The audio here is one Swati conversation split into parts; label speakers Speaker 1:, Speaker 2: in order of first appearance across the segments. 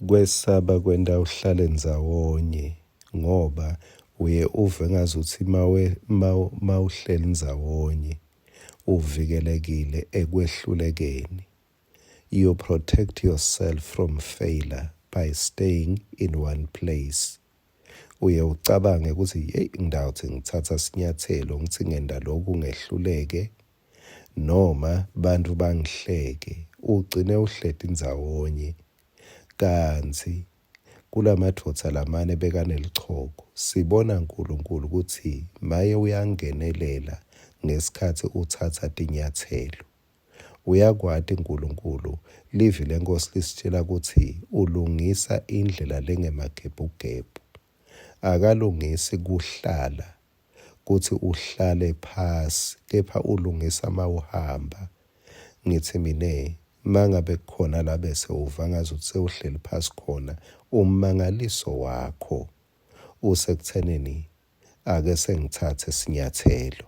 Speaker 1: Kwesaba kwenta uhlale ndzawonye ngoba uye uve ngazutsi mawuhleli ndzawonye uvikelekile ekwehlulekeni. You protect yourself from failure by staying in one place. Uye ucabange kutsi yeyi ngitawutsi ngitsatsa sinyatselo ngitsi ngenta loku ngehluleke noma bantfu bangihleke, ugcine uhleti ndzawonye kantsi kulamadvodza lamane bekanelichoko sibona Nkulunkulu kutsi maye uyangenelela ngesikhatsi utsatsa tinyatselo. Uyakwati Nkulunkulu, livi leNkhosi lisitjela kutsi ulungisa indlela lengemagebhugebhu. Akalungisi kuhlala kutsi uhlale phasi kepha ulungisa mawuhamba. Ngitsi mine mangabe kukhona la bese uva ngazutsi sewuhleli phasi khona ummangaliso wakho usekuthenini ake sengitsatse sinyatselo.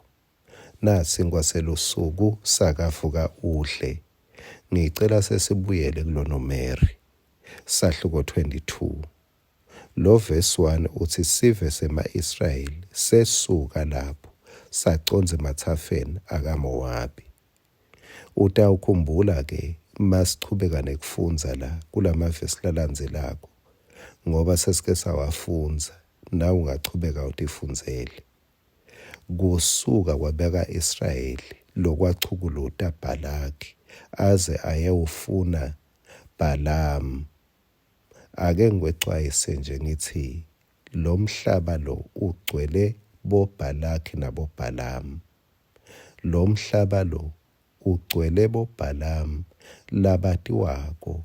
Speaker 1: Nasinkwa selusuku sakavuka udle. Ngicela sesibuyele kuloNomeri. Sahluko 22. Lo verse 1 utsi sive sema-Israyeli sesuka lapho sacondza ematsafeni akaMowabi. Utawukhumbula ke masichubeka nekufundza la kulamavesi lalandzelako ngoba sesike sawafundza nawe ungachubeka utifundzele. Kusuka kwabaka-Israyeli lokwachukuluta Bhalaki aze ayewufuna Bhalamu. Ake ngikwecwayise nje ngitsi lomhlaba lo ugcwele boBhalaki naboBhalamu. Lomhlaba lo ugcwele boBhalamu labatiwako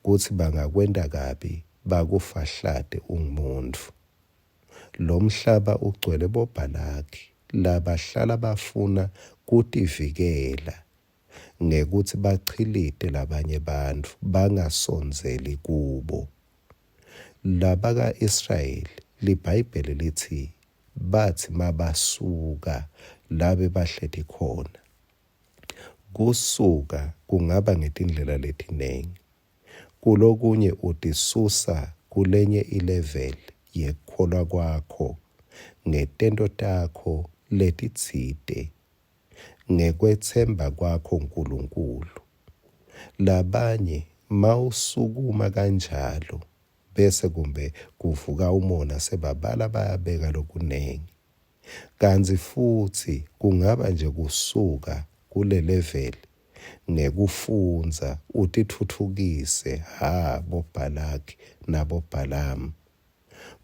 Speaker 1: kutsi bangakwenta kabi bakufahlate ungumuntfu. Lomhlaba ugcwele boBhalaki labahlala bafuna kutivikela ngekutsi bachilite labanye bantfu bangasondzeli kubo. Labaka-Israyeli liBhayibheli litsi batsi mabasuka la bebahleti khona. Kusuka kungaba ngetindlela letinengi. Kulokunye utisusa kulenye i-level yekukholwa kwakho ngetento takho letitsite, ngekwetsemba kwakho Nkulunkulu. Labanye mawusukuma kanjalo bese kumbe kuvuka umona sebabala bayabeka lokunengi. Kantsi futsi kungaba nje kusuka kule-level ngekufundza utitfutfukise hha boBhalaki naboBhalamu.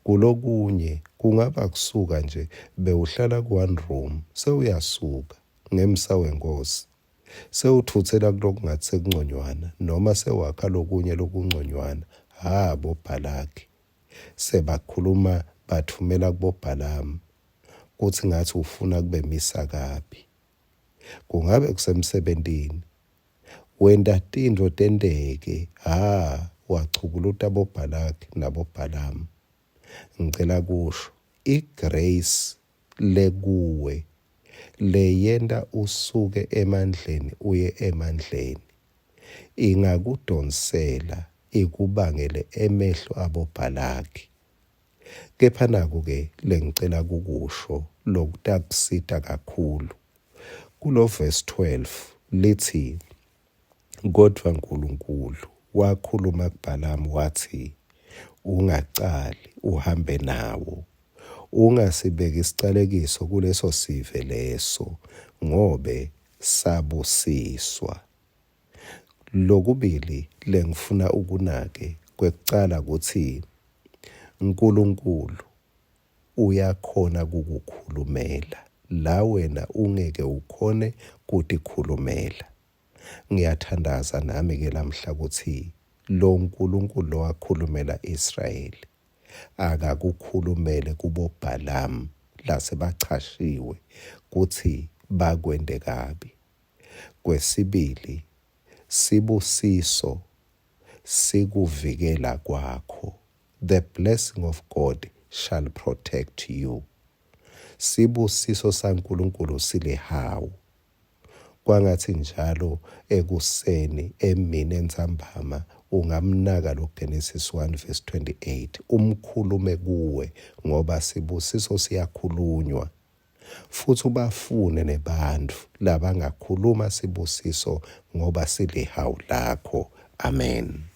Speaker 1: Kulokunye kungaba kusuka nje bewuhlala ku-one room sewuyasuka ngemsa weNkhosi sewutfutsela kulokungatsi sekunconywana noma sewakha lokunye lokunconywana hha boBhalaki. Sebakhuluma batfumela kuboBhalamu kutsi ngatsi ufuna kubemisa kabi. Kungabe kusemsebentini, wenta tintfo tenteke, ha, wachukuluta boBhalaki naboBhalamu. Ngicela kusho, igrace lekuwe leyenta usuke emandleni uye emandleni, ingakudonsela ikubangele emehlo aboBhalaki. Kepha naku-ke lengicela kukusho lokutakusita kakhulu. Kulo verse 12 litsi, Kodvwa Nkulunkulu wakhuluma kuBhalamu watsi, Ungacali uhambe nawo, ungasibeki sicalekiso kuleso sive leso, ngobe sabusiswa. Lokubili lengifuna ukunake, kwekucala kutsi Nkulunkulu uyakhona kukukhulumela la wena ungeke ukhone kutikhulumela. Ngiyathandaza nami ke lamhla kutsi lo Nkulunkulu lowakhulumela Israyeli akakukhulumele kuboBhalamu lasebachashiwe kutsi bakwente kabi. Kwesibili, sibusiso sikuvikela kwakho. The blessing of God shall protect you. Sibusiso saNkulunkulu silihawu. Kwangatsi njalo ekuseni, emini, entsambama ungamnaka lo Genesis 1 verse 28 umkhulume kuwe ngoba sibusiso siyakhulunywa futsi ubafune nebantfu labangakhuluma sibusiso ngoba silihawu lakho. Amen.